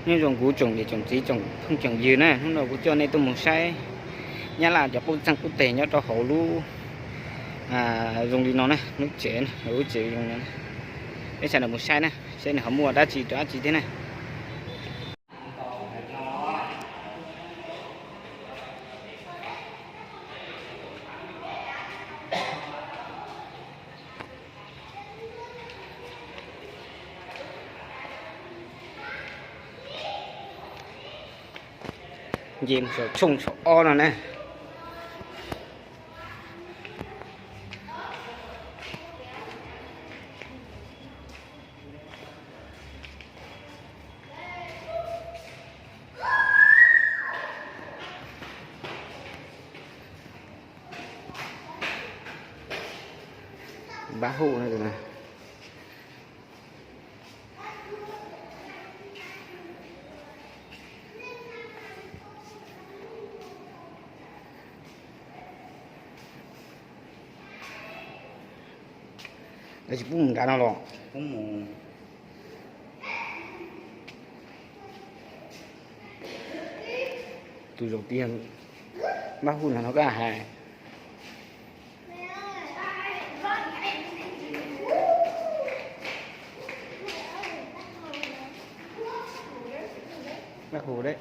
Nyob zoo kuv tsoom niam tsoom txiv tsoom phooj tsoom ywg na, hnub no kuv coj nej tuaj mus saib Nyab Laj cov qub txeeg qub teg nyob rau hauv lub zoo li no na, lub tsev, lub tsev zoo no. Peb sawv daws mus saib na, saib nws ho muaj dab tsi rau dab tsi thiab na. Nce mus saum tshooj saum ob no na. Npab huj no. Tsis pub mus nrad no los? Tus zaum tiag npab huj no no koj hais. Npab huj deb.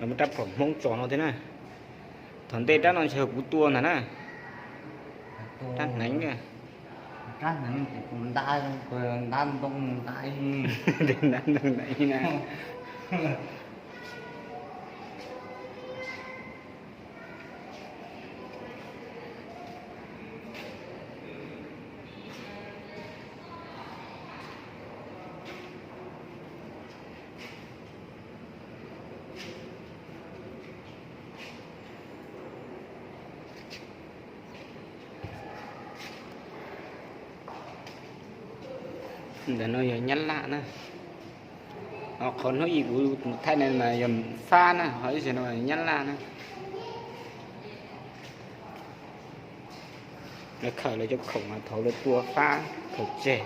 Muaj rab phom Hmoob tso no thiab na. Thaum ntej rab no ntshe kuv tua ntag na. Rab hneev, rab hneev, ntab ntoo ntais, ntab ntoo ntais na. Ntawm no yog Nyab Laj na. Qhov hnub ib kuv thaij no mas yog Fab na, ho ib zaug no Nyab Laj na. Lawv khaws lawv cov khoom mas thaum lawv tua Fab khaws tseg.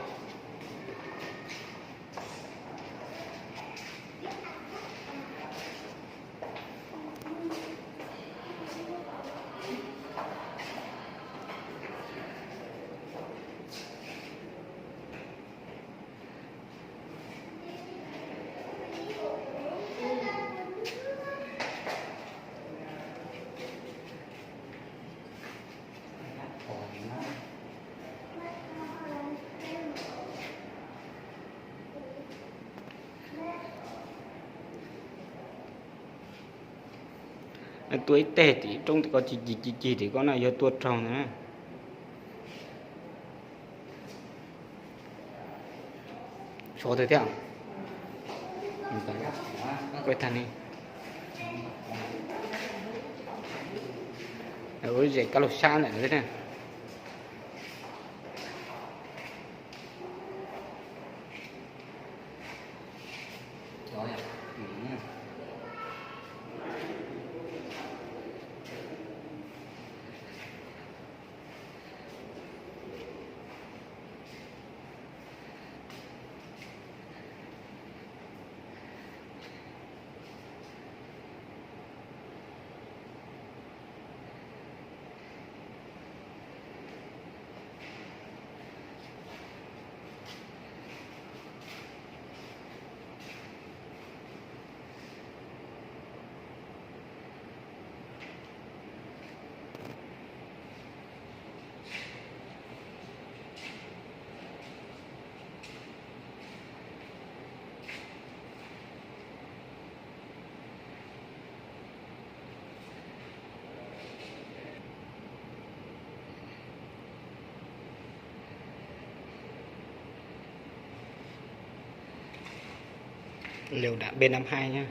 Tua ib teg tim roob tim ko, cig cig cig tim ko no yog tua raug ntag na. Sov tiag thiab. Kuv tag ni, ua zem kab laug sab ntawm thiab na. Liều đạn B năm hai nhá.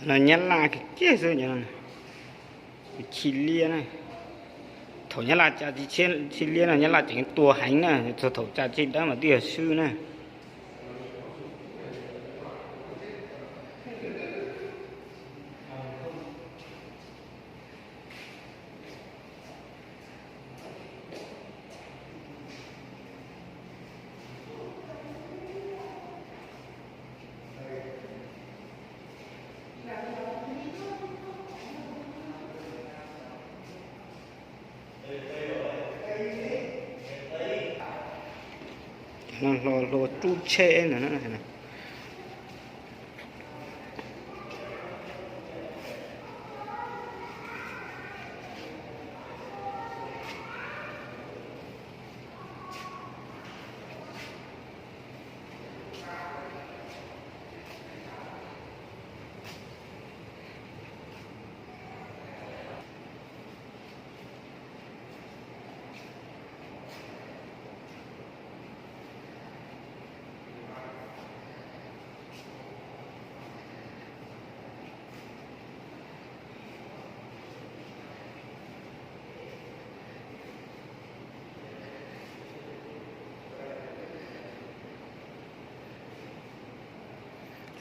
No Nyab Laj kiag xwb, Chim Liab na. Thaum Nyab Laj tsa Chim Liab no Nyab Laj tseem tua heev na, txog thaum tsa Chim Dawb mas twb yog swb na. Hlo hlo rub tsheb no.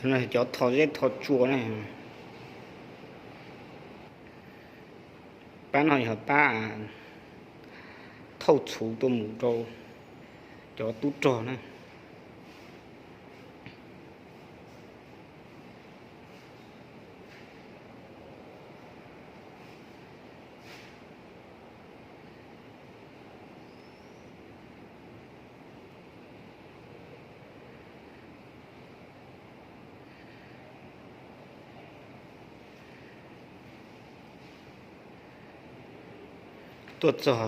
Cov tho zeb tho tsua ne, pab no yog pab thauj txhuv tuaj mus rau cov tub rog na. Tuaj txog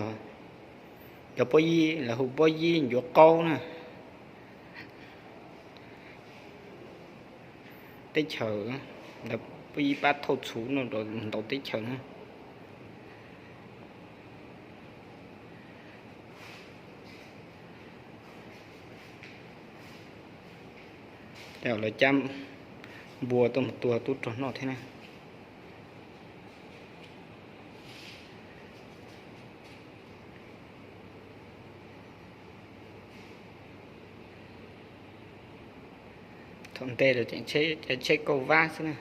cov pob yib, lawv hu pob yib ncuav qaub na. Teb chaws, lawv pob yib pab thauj txhuv no rau ntau teb chaws na. Lawv cab npua tuaj mus tua tub rog noj thiab na. Thaum ntej lawv tseem tsheb kauj vab xwb na.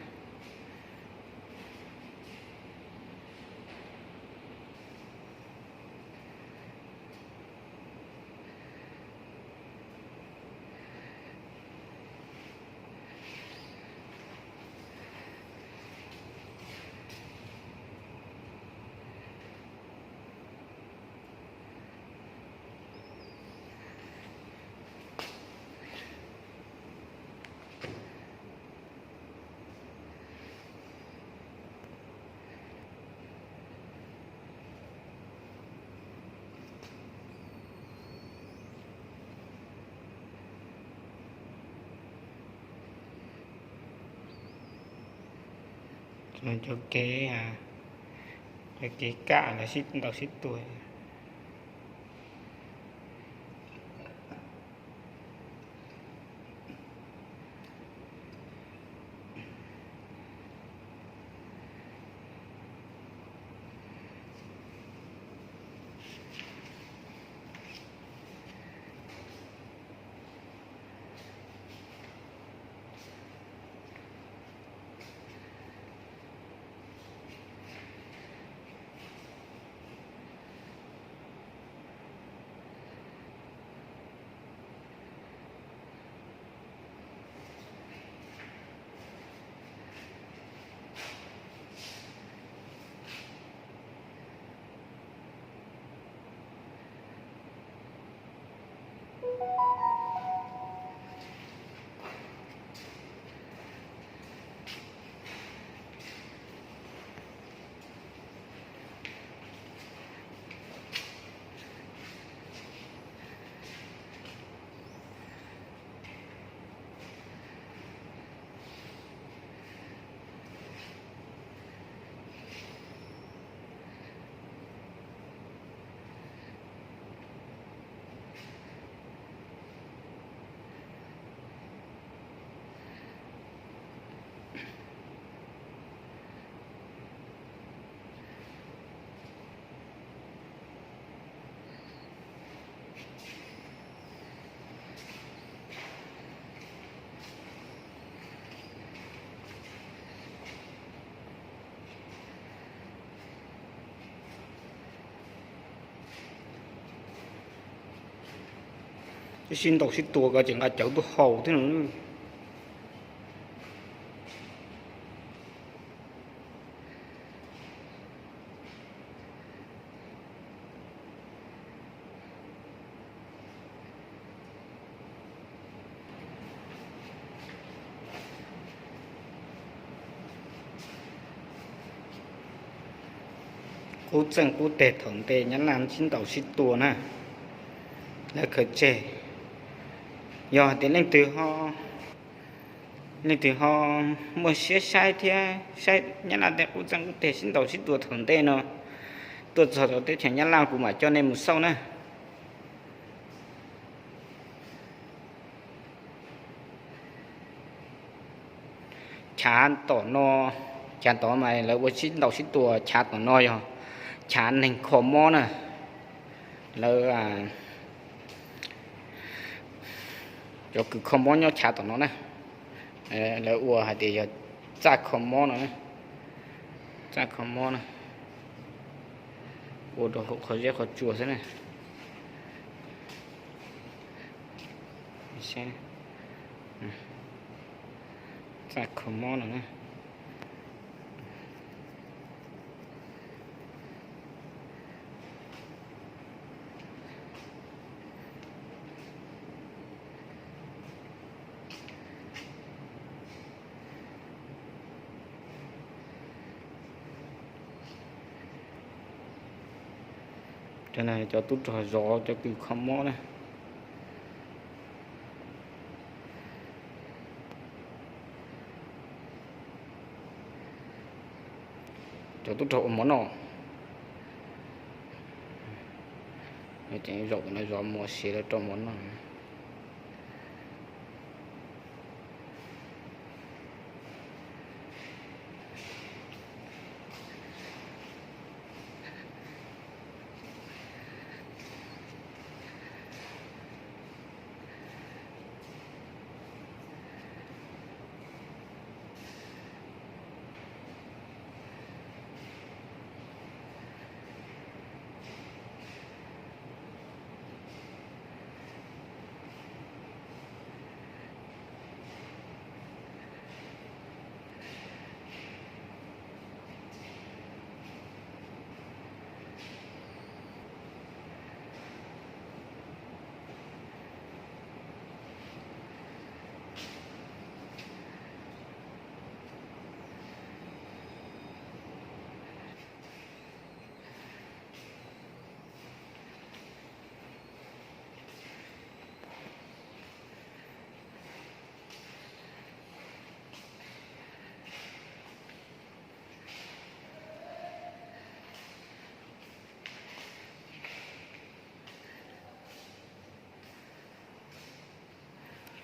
Cov kev, cov kev kaj lawv sib ntaus sib tua. Sib ntaus sib tua ko ces nqa cawv tuaj haus thiab no. Qub txeej qub teg thaum ntej Nyab Laj sib ntaus sib tua na, lawv khaws tseg. Yog hais tias leej twg ho, leej twg ho muaj siab saib thiab saib Nyab Laj tej qub txeej qub teg sib ntaus sib tua thaum ntej no tuaj txog rau teb chaws Nyab Laj kuv mam coj nej mus xauj na. Chav tom no, chav tom mas lawv ua sib ntaus sib tua, chav tom no yog chav neeg kho mob na. Lawv, cov kws kho mob nyob chav tom no na, lawv ua hais tias yog txaj kho mob no, txaj kho mob na, ua rau hauv qhov zeb qhov tsua xwb na. Txaj kho mob no na. Cov tub rog zov cov kws kho mob na. Cov tub rog ua mov noj. Zaum no zov mov siav lawv rau mov noj.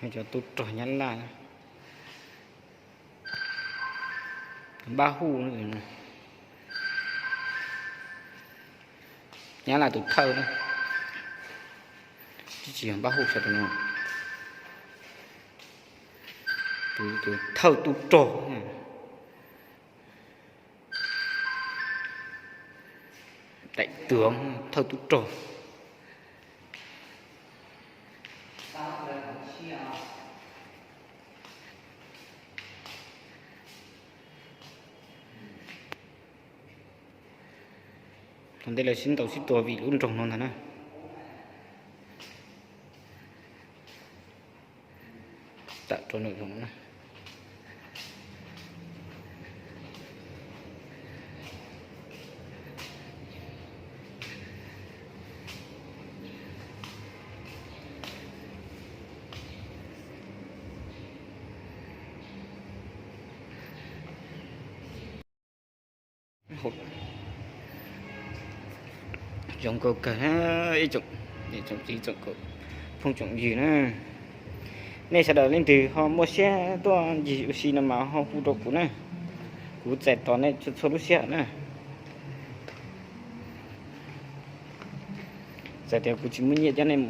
Cov tub rog Nyab Laj, npab huj, Nyab Laj tus thawj na, tsis yog npab huj sawv daws no, tus thawj tub rog. Daim tug thawj tub rog. Thaum ntej lawv sib ntaus sib tua vim lub nroog no ntag na. Tawm rau nws zoo na. Zoo nkauj kawg, ib tsoom txiv tsoom phooj tsoom ywg na, nej sawv daws leej twg ho muaj siab tuaj ncig ua si no mas ho hu rau kuv na, kuv txais tos nej txhua txhua lub sij hawm na. Txawm tias kuv tsis muaj nyiaj coj nej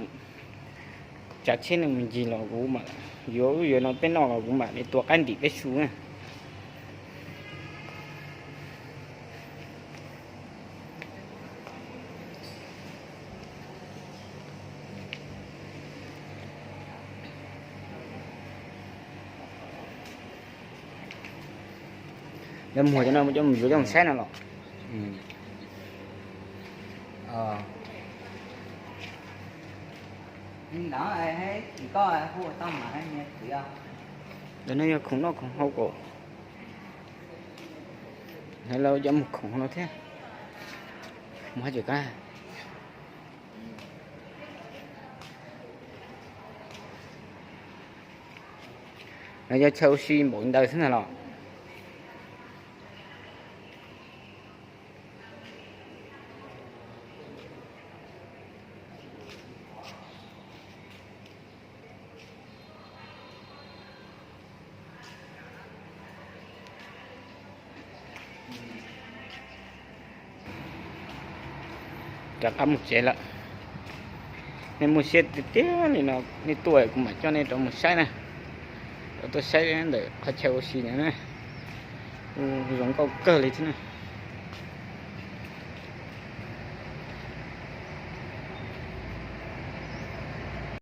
tsav tsheb nej mus ncig los kuv mam yuav lub yuav no peb noj los kuv mam li tua qaib ntim peb su na. Cov muag cov no coj mus yuav coj mus saib no los? Cov no yog khoom noj khoom haus kom, lawv coj mus khoom no thiab. Mus haj tseem kab. No yog chaw ua si npaum ntawd xwb ntag los? Rov qab mus tsev lawm. Nej muaj siab tiag tiag li no, nej tuaj kuv mam coj nej rov mus saib na. Rov tuaj saib ntawm qhov chaw ua si no na. Kuj zoo nkauj kawg li thiab na.